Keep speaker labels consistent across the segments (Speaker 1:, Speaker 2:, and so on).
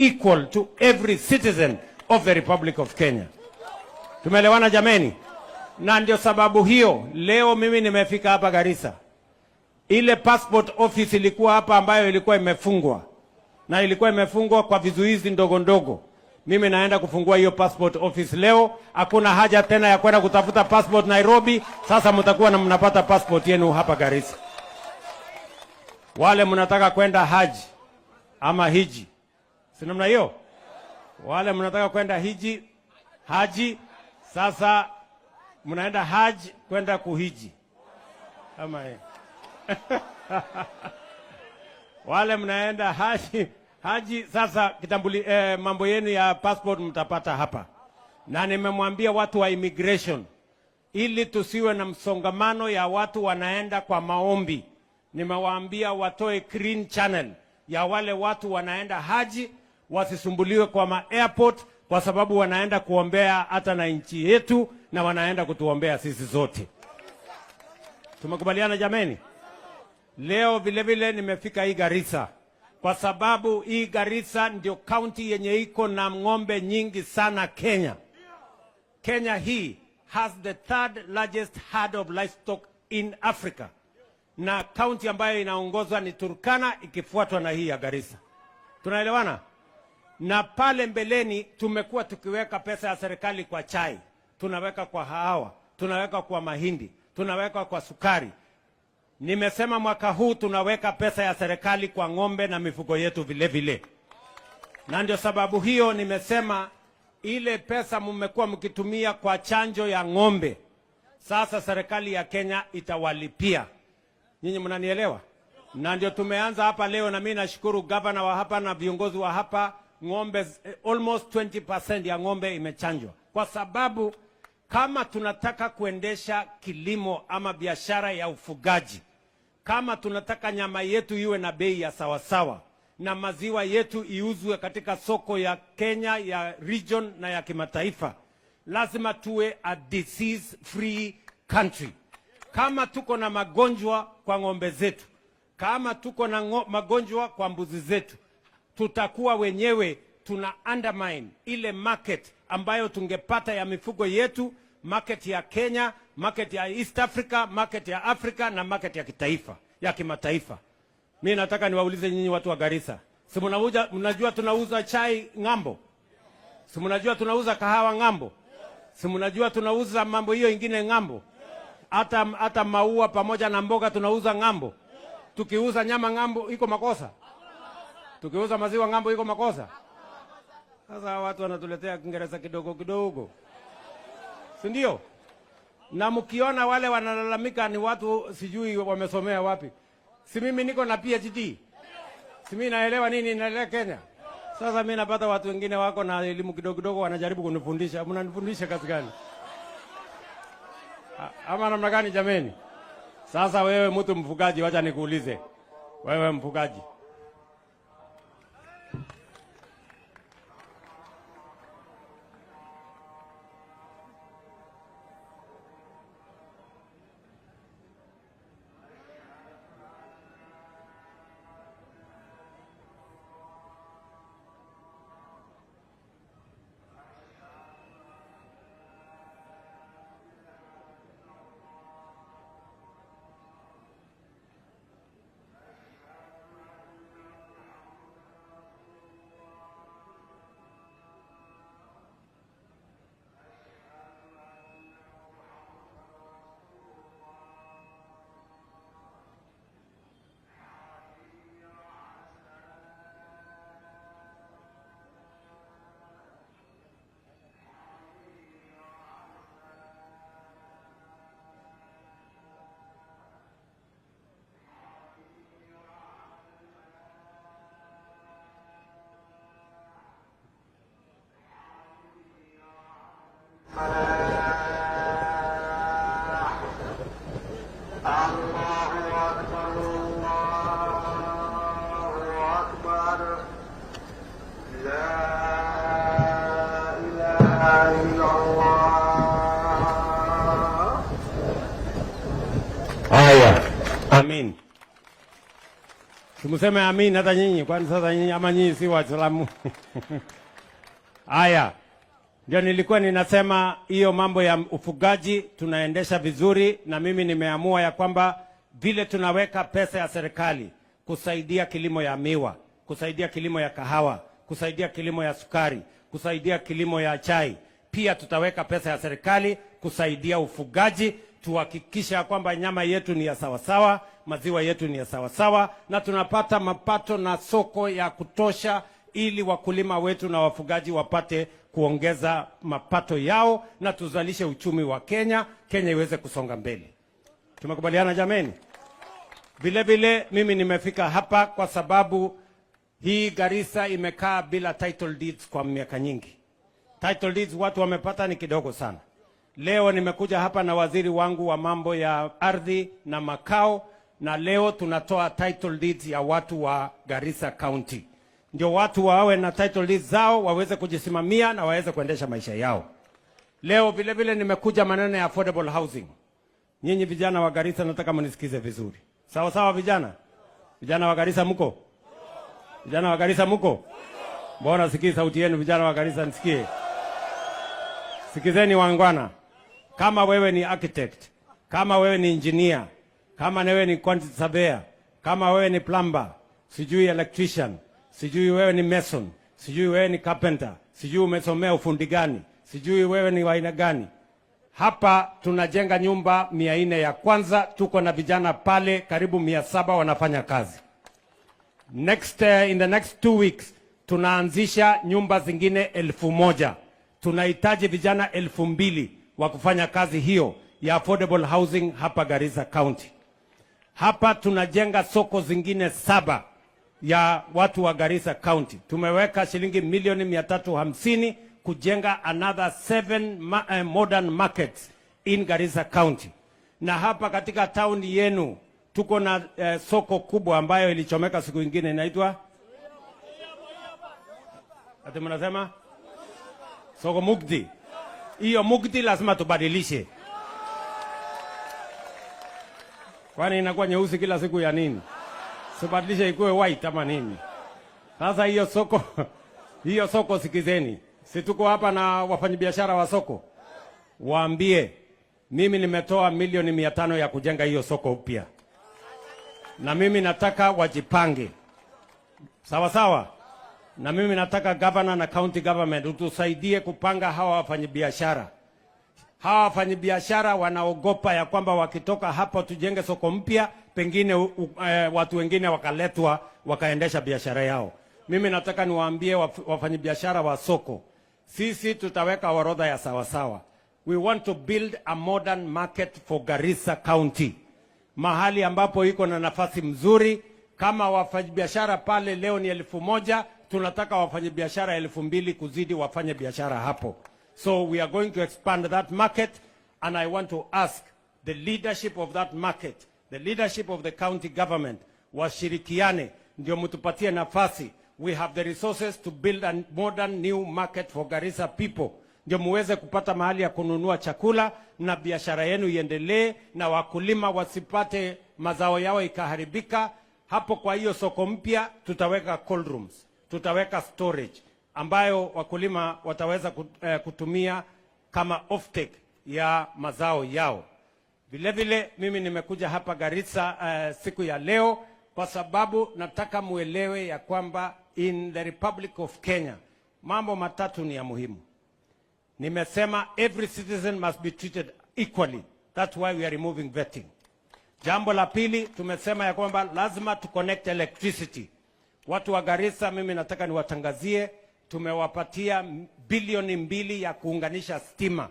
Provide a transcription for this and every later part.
Speaker 1: Equal to every citizen of the Republic of Kenya. Tumeelewana jameni? Na ndio sababu hiyo leo mimi nimefika hapa Garissa. Ile passport office ilikuwa hapa ambayo ilikuwa imefungwa na ilikuwa imefungwa kwa vizuizi ndogo ndogo. Mimi naenda kufungua hiyo passport office leo. Hakuna haja tena ya kwenda kutafuta passport Nairobi. Sasa mtakuwa na mnapata passport yenu hapa Garissa. Wale mnataka kwenda haji ama hiji, si namna hiyo? Wale mnataka kwenda hiji haji, sasa mnaenda haji kwenda kuhiji ama eh? Wale mnaenda haji haji, sasa mambo yenu ya passport mtapata hapa, na nimemwambia watu wa immigration ili tusiwe na msongamano ya watu wanaenda kwa maombi. Nimewaambia watoe green channel ya wale watu wanaenda haji wasisumbuliwe kwa ma airport, kwa sababu wanaenda kuombea hata na nchi yetu na wanaenda kutuombea sisi zote. Tumekubaliana jameni? Leo vile vile nimefika hii Garissa kwa sababu hii Garissa ndio county yenye iko na ng'ombe nyingi sana Kenya. Kenya hii has the third largest herd of livestock in Africa, na county ambayo inaongozwa ni Turkana ikifuatwa na hii ya Garissa. Tunaelewana? Na pale mbeleni tumekuwa tukiweka pesa ya serikali kwa chai, tunaweka kwa kahawa, tunaweka kwa mahindi, tunaweka kwa sukari. Nimesema mwaka huu tunaweka pesa ya serikali kwa ng'ombe na mifugo yetu vile vile, na ndio sababu hiyo nimesema ile pesa mmekuwa mkitumia kwa chanjo ya ng'ombe, sasa serikali ya Kenya itawalipia. Nyinyi mnanielewa? Na ndio tumeanza hapa leo, na mimi nashukuru gavana wa hapa na viongozi wa hapa. Ng'ombe almost 20% ya ng'ombe imechanjwa, kwa sababu kama tunataka kuendesha kilimo ama biashara ya ufugaji, kama tunataka nyama yetu iwe na bei ya sawasawa na maziwa yetu iuzwe katika soko ya Kenya ya region na ya kimataifa, lazima tuwe a disease free country. Kama tuko na magonjwa kwa ng'ombe zetu, kama tuko na magonjwa kwa mbuzi zetu, tutakuwa wenyewe tuna undermine ile market ambayo tungepata ya mifugo yetu, market ya Kenya, market ya East Africa, market ya Africa na market ya kitaifa, ya kimataifa. Mi nataka niwaulize nyinyi watu wa Garissa, si mnajua tunauza chai ng'ambo? Si mnajua tunauza kahawa ng'ambo? Si mnajua tunauza mambo hiyo ingine ng'ambo? Hata maua pamoja na mboga tunauza ng'ambo. Tukiuza nyama ng'ambo iko makosa? Tukiuza maziwa ng'ambo iko makosa? Sasa watu wanatuletea Kiingereza kidogo kidogo, si ndio? Na mkiona wale wanalalamika ni watu sijui wamesomea wapi. Si mimi niko na PhD, si mimi naelewa nini inaendelea Kenya. Sasa mimi napata watu wengine wako na elimu kidogo kidogo wanajaribu kunifundisha. Mnanifundisha kazi gani? Ama namna gani jameni? Sasa wewe mtu mfugaji, wacha nikuulize. Wewe mfugaji,
Speaker 2: الله أكبر، الله أكبر، لا إله إلا الله.
Speaker 1: Haya, amin. Simseme amin hata nyinyi, kwani sasa nyinyi ama nyinyi si Waislamu? Haya, ndio nilikuwa ninasema hiyo mambo ya ufugaji tunaendesha vizuri, na mimi nimeamua ya kwamba vile tunaweka pesa ya serikali kusaidia kilimo ya miwa, kusaidia kilimo ya kahawa, kusaidia kilimo ya sukari, kusaidia kilimo ya chai, pia tutaweka pesa ya serikali kusaidia ufugaji, tuhakikisha ya kwamba nyama yetu ni ya sawasawa, maziwa yetu ni ya sawasawa, na tunapata mapato na soko ya kutosha ili wakulima wetu na wafugaji wapate kuongeza mapato yao na tuzalishe uchumi wa Kenya, Kenya iweze kusonga mbele. Tumekubaliana jameni? Vile vile mimi nimefika hapa kwa sababu hii Garissa imekaa bila title deeds kwa miaka nyingi. Title deeds watu wamepata ni kidogo sana. Leo nimekuja hapa na waziri wangu wa mambo ya ardhi na makao, na leo tunatoa title deeds ya watu wa Garissa County, ndio watu wawe na title deeds zao waweze kujisimamia na waweze kuendesha maisha yao. Leo vile vile nimekuja maneno ya affordable housing. Nyinyi vijana wa Garissa nataka mnisikize vizuri. Sawa sawa vijana? Vijana wa Garissa mko? Vijana wa Garissa mko? Mbona sikii sauti yenu vijana wa Garissa nisikie? Sikizeni waungwana. Kama wewe ni architect, kama wewe ni engineer, kama wewe ni quantity surveyor, kama wewe ni plumber, sijui electrician, sijui wewe ni mason, sijui wewe ni carpenter, sijui umesomea ufundi gani, sijui wewe ni wa aina gani. Hapa tunajenga nyumba 400 ya kwanza, tuko na vijana pale karibu 700 wanafanya kazi. In the next 2 weeks tunaanzisha nyumba zingine 1,000. Tunahitaji vijana 2,000 wa kufanya kazi hiyo ya affordable housing hapa Garissa County. Hapa tunajenga soko zingine saba ya watu wa Garissa County. Tumeweka shilingi milioni 350 kujenga another seven modern markets in Garissa County. Na hapa katika town yenu tuko na soko kubwa ambayo ilichomeka siku ingine inaitwa, ati mnasema soko Mugdi. Hiyo Mugdi lazima tubadilishe, kwani inakuwa nyeusi kila siku ya nini? Tubadilishe ikuwe white ama nini? Sasa hiyo soko sikizeni, si tuko hapa na wafanyabiashara wa soko, waambie mimi nimetoa milioni 500 ya kujenga hiyo soko upya, na mimi nataka wajipange sawa sawa, na mimi nataka governor na county government utusaidie kupanga hawa wafanyabiashara. Hawa wafanyabiashara wanaogopa ya kwamba wakitoka hapa tujenge soko mpya, pengine watu wengine wakaletwa wakaendesha biashara yao. Mimi nataka niwaambie wafanyabiashara wa soko, sisi tutaweka orodha ya sawasawa. We want to build a modern market for Garissa County, mahali ambapo iko na nafasi mzuri. Kama wafanyabiashara pale leo ni 1,000, tunataka wafanyabiashara 2,000 kuzidi wafanye biashara hapo. So we are going to expand that market and I want to ask the leadership of that market, the leadership of the county government washirikiane ndio mtupatie nafasi. We have the resources to build a modern new market for Garissa people, ndio muweze kupata mahali ya kununua chakula na biashara yenu iendelee, na wakulima wasipate mazao yao ikaharibika. Hapo kwa hiyo soko mpya tutaweka cold rooms, tutaweka storage ambayo wakulima wataweza kutumia kama offtake ya mazao yao. Vile vile mimi nimekuja hapa Garissa siku ya leo kwa sababu nataka muelewe ya kwamba in the Republic of Kenya mambo matatu ni ya muhimu. Nimesema every citizen must be treated equally. That's why we are removing vetting. Jambo la pili tumesema ya kwamba lazima tu connect electricity. Watu wa Garissa, mimi nataka niwatangazie, tumewapatia bilioni 2 ya kuunganisha stima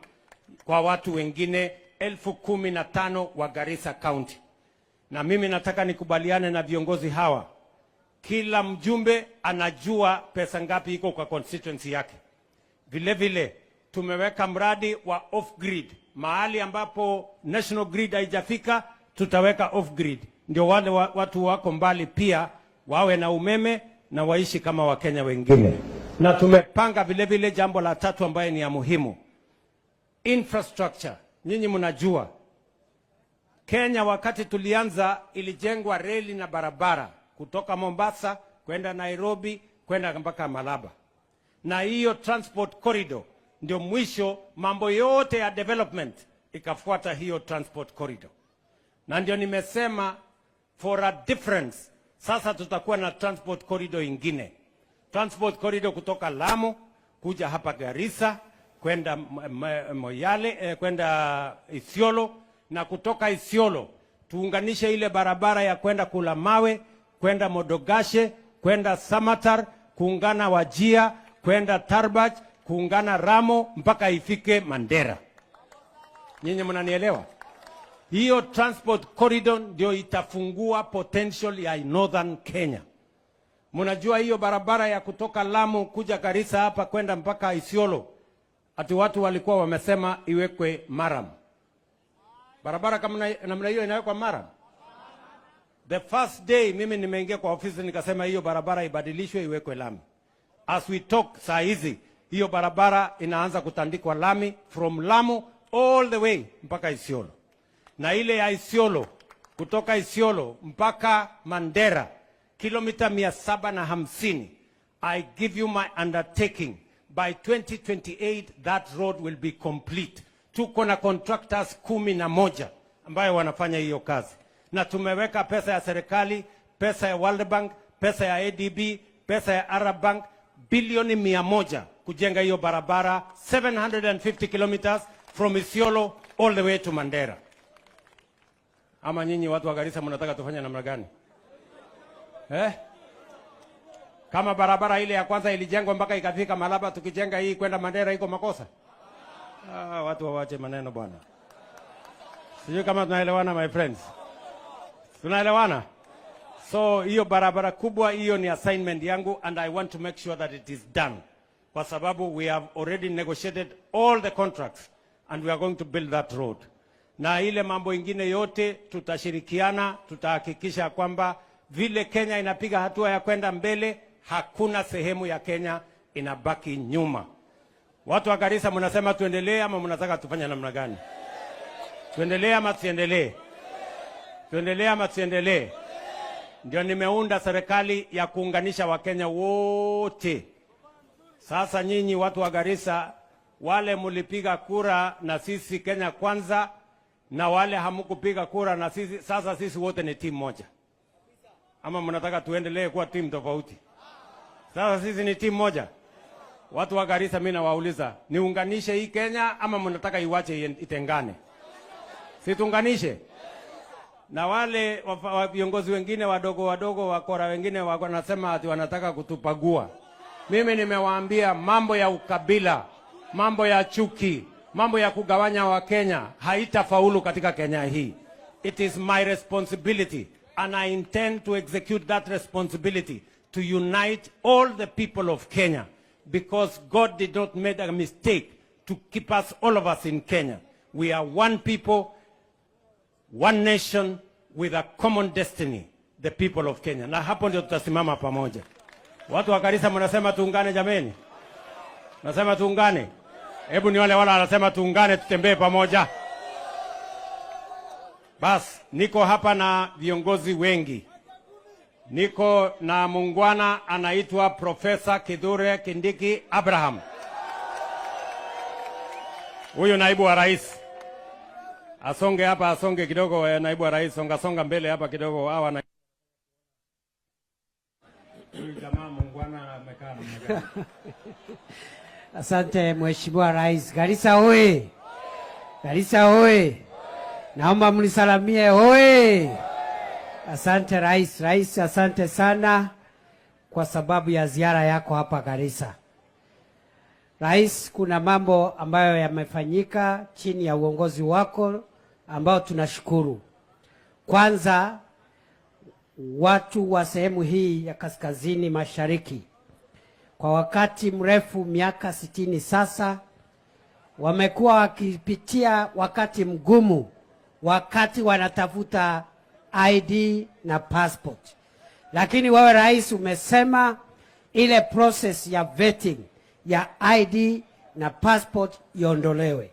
Speaker 1: kwa watu wengine 15,000 wa Garissa County. Na mimi nataka nikubaliane na viongozi hawa, kila mjumbe anajua pesa ngapi iko kwa constituency yake. Vile vile tumeweka mradi wa off grid, mahali ambapo national grid haijafika tutaweka off grid, ndio wale watu wako mbali pia wawe na umeme na waishi kama Wakenya wengine. Na tumepanga vile vile jambo la tatu ambaye ni ya muhimu, infrastructure. Nyinyi mnajua Kenya wakati tulianza ilijengwa reli na barabara kutoka kutoka Mombasa kwenda Nairobi kwenda mpaka Malaba, na hiyo transport corridor ndio mwisho, mambo yote ya development ikafuata hiyo transport corridor, na ndio nimesema for a difference, sasa tutakuwa na transport corridor ingine, transport corridor kutoka Lamu kuja hapa Garissa kwenda Moyale, kwenda Isiolo na kutoka Isiolo tuunganishe ile barabara ya kwenda Kulamawe, kwenda Modogashe, kwenda Samatar, kuungana Wajir, kwenda Tarbaj, kuungana Ramo mpaka ifike Mandera. Nyinyi mnanielewa? Hiyo transport corridor ndio itafungua potential ya Northern Kenya. Mnajua hiyo barabara ya kutoka Lamu kuja Garissa hapa kwenda mpaka Isiolo, ati watu walikuwa wamesema iwekwe murram. Barabara kama namna hiyo inawekwa murram? The first day mimi nimeingia kwa ofisi nikasema hiyo barabara ibadilishwe iwekwe lami. As we talk saa hizi hiyo barabara inaanza kutandikwa lami from Lamu all the way mpaka Isiolo, na ile ya Isiolo kutoka Isiolo mpaka Mandera kilomita 750. I give you my undertaking, by 2028 that road will be complete. Tuko na contractors 11 ambayo wanafanya hiyo kazi, na tumeweka pesa ya serikali, pesa ya World Bank, pesa ya ADB, pesa ya Arab Bank, bilioni 100 kujenga hiyo barabara 750 kilometers from Isiolo all the way to Mandera. Ama nyinyi watu wa Garissa mnataka tufanye namna gani? Eh? Kama barabara ile ya kwanza ilijengwa mpaka ikafika Malaba, tukijenga hii kwenda Mandera iko makosa? Ah, watu wawache maneno bwana. Sijui kama tunaelewana, my friends. Tunaelewana? So hiyo barabara kubwa hiyo ni assignment yangu and I want to make sure that it is done. Kwa sababu we have already negotiated all the contracts and we are going to build that road. Na ile mambo ingine yote tutashirikiana, tutahakikisha kwamba vile Kenya inapiga hatua ya kwenda mbele, hakuna sehemu ya Kenya inabaki nyuma. Watu wa Garissa, mnasema tuendelee ama mnataka tufanye namna gani? Tuendelee ama tusiendelee? Tuendelee ama tusiendelee? Ndio nimeunda serikali ya kuunganisha Wakenya wote. Sasa nyinyi watu wa Garissa, wale mlipiga kura na sisi Kenya Kwanza na wale hamkupiga kura na sisi, sasa sisi wote ni timu moja, ama mnataka tuendelee kuwa timu tofauti? Sasa sisi ni timu moja. Watu wa Garissa, mimi nawauliza, niunganishe hii Kenya ama mnataka iwache itengane? Si tuunganishe? Na wale viongozi wengine wadogo wadogo wakora wengine wako wanasema ati wanataka kutubagua. Mimi nimewaambia mambo ya ukabila, mambo ya chuki, mambo ya kugawanya Wakenya haitafaulu katika Kenya hii. It is my responsibility and I intend to execute that responsibility to unite all the people of Kenya, because God did not make a mistake to keep us, all of us, in Kenya. We are one people, one nation with a common destiny, the people of Kenya. Na hapo ndio tutasimama pamoja. Watu wa Garissa, mnasema tuungane jameni? Nasema tuungane. Hebu ni wale wale wanasema tuungane tutembee pamoja. Bas, niko hapa na viongozi wengi. Niko na muungwana anaitwa Profesa Kithure Kindiki Abraham. Huyu naibu wa rais. Asonge hapa, asonge kidogo, naibu wa rais, songa songa mbele hapa kidogo. Hawa na huyu jamaa muungwana amekaa namna gani?
Speaker 3: Asante, Mheshimiwa Rais. Garissa oye! Garissa oye! Naomba mnisalamie, oye! Asante, Rais. Rais, asante sana kwa sababu ya ziara yako hapa Garissa. Rais, kuna mambo ambayo yamefanyika chini ya uongozi wako ambao tunashukuru. Kwanza, watu wa sehemu hii ya kaskazini mashariki kwa wakati mrefu, miaka 60 sasa, wamekuwa wakipitia wakati mgumu wakati wanatafuta ID na passport, lakini wewe rais umesema ile process ya vetting ya ID na passport iondolewe,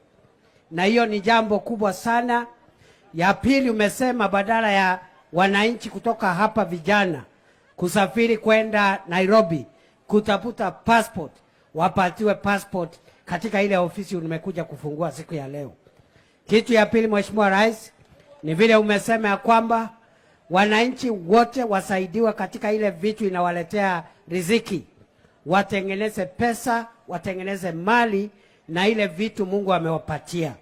Speaker 3: na hiyo ni jambo kubwa sana. Ya pili, umesema badala ya wananchi kutoka hapa vijana kusafiri kwenda Nairobi kutafuta passport, wapatiwe passport katika ile ofisi nimekuja kufungua siku ya leo. Kitu ya pili, Mheshimiwa Rais, ni vile umesema ya kwamba wananchi wote wasaidiwe katika ile vitu inawaletea riziki, watengeneze pesa, watengeneze mali na ile vitu Mungu amewapatia.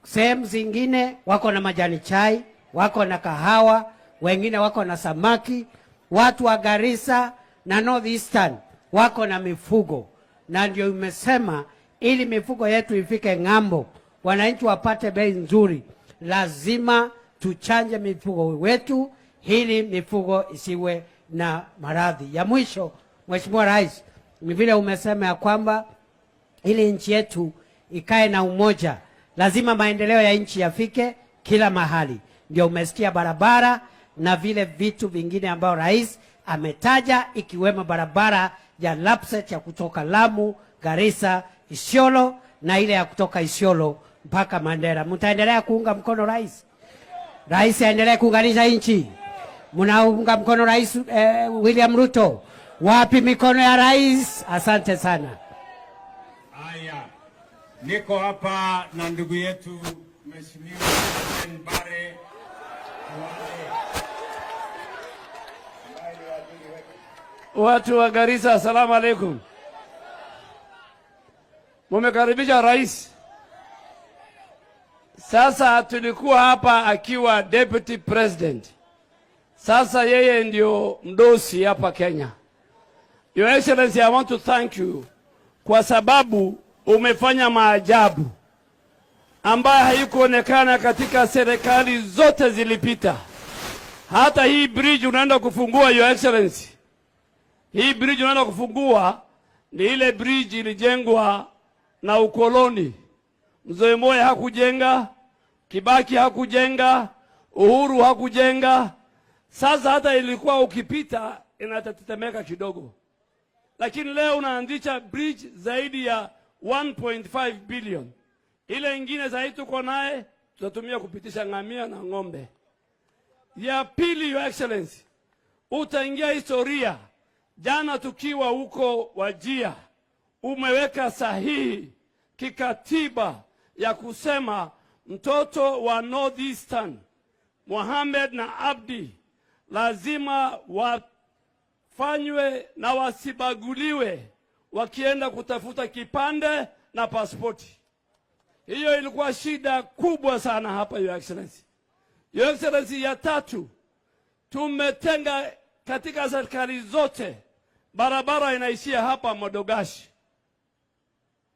Speaker 3: Sehemu zingine wako na majani chai, wako na kahawa, wengine wako na samaki. Watu wa Garissa na North Eastern wako na mifugo, na ndio imesema ili mifugo yetu ifike ng'ambo, wananchi wapate bei nzuri, lazima tuchanje mifugo wetu ili mifugo isiwe na maradhi. Ya mwisho, Mheshimiwa Rais, ni vile umesema ya kwamba ili nchi yetu ikae na umoja, lazima maendeleo ya nchi yafike kila mahali. Ndio umesikia barabara na vile vitu vingine ambayo rais ametaja, ikiwemo barabara ya Lapsset ya kutoka Lamu, Garissa, Isiolo na ile ya kutoka Isiolo mpaka Mandera. Mtaendelea kuunga mkono rais? Rais aendelee kuunganisha nchi. Mnaunga mkono Rais William Ruto? Wapi mikono ya rais? Asante sana.
Speaker 1: Haya, niko hapa na ndugu yetu Mheshimiwa Aden Bare Duale.
Speaker 4: Watu wa Garissa, asalamu alaikum. Mumekaribisha rais. Sasa tulikuwa hapa akiwa deputy president. Sasa yeye ndio mdosi hapa Kenya. Your Excellency, I want to thank you kwa sababu umefanya maajabu ambayo haikuonekana katika serikali zote zilipita. Hata hii bridge unaenda kufungua, Your Excellency, hii bridge unaenda kufungua ni ile bridge ilijengwa na ukoloni. Mzee Moi hakujenga, Kibaki hakujenga, Uhuru hakujenga. Sasa hata ilikuwa ukipita inatetemeka kidogo, lakini leo unaanzisha bridge zaidi ya 1.5 billion. Ile ingine zaidi tuko naye tutatumia kupitisha ngamia na ng'ombe. Ya pili, Your Excellency, utaingia historia. Jana tukiwa huko Wajir, umeweka sahihi kikatiba ya kusema mtoto wa North Eastern Mohamed na Abdi lazima wafanywe na wasibaguliwe wakienda kutafuta kipande na pasipoti. Hiyo ilikuwa shida kubwa sana hapa, Your Excellency. Your Excellency, ya tatu, tumetenga katika serikali zote barabara inaishia hapa Modogashi,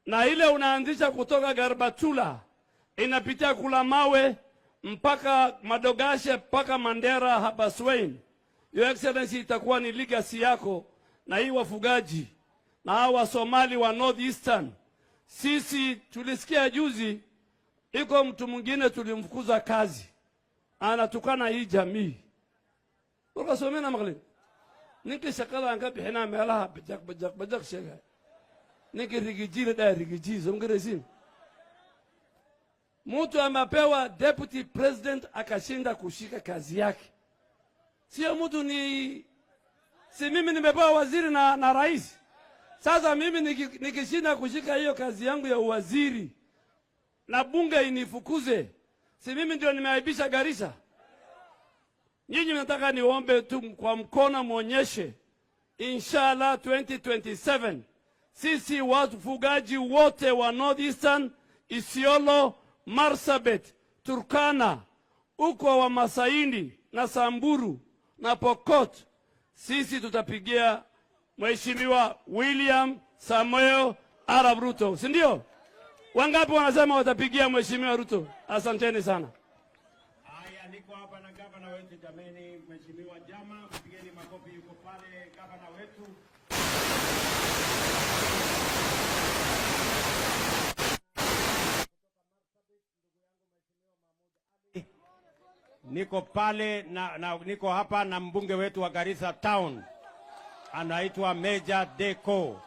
Speaker 4: na ile unaanzisha kutoka Garbatula inapitia Kulamawe mpaka Madogashe mpaka Mandera hapa Swain. Your Excellency, itakuwa ni legacy yako na hii wafugaji na hawa Wasomali wa North Eastern. Sisi tulisikia juzi iko mtu mwingine tulimfukuza kazi, anatukana hii jamii. Warkaas maqlin ninkii shaqada aan ka bixinaa meelaha bajaq bajaq bajaq sheegay, ninkii Riggy G la dhahay, Riggy G, soo magaraysiin, mtu amepewa deputy president akashinda kushika kazi yake, sio mtu ni si mimi nimepewa waziri na rais. Sasa mimi nikishinda kushika hiyo kazi yangu ya uwaziri na bunge inifukuze, si mimi ndio nimeaibisha Garissa? Nyinyi mnataka niombe tu kwa mkono mwonyeshe, inshallah 2027 sisi wafugaji wote wa North Eastern, Isiolo, Marsabit, Turkana, uko wa Masaini na Samburu na Pokot, sisi tutapigia Mheshimiwa William Samuel Arap Ruto, si ndio? Wangapi wanasema watapigia Mheshimiwa Ruto? Asanteni sana.
Speaker 1: Haya, niko hapa na gavana wetu jameni, Mheshimiwa Jama, mpigeni makofi, yuko pale gavana wetu. Niko pale na niko hapa na mbunge wetu wa Garissa Town anaitwa Major Deco.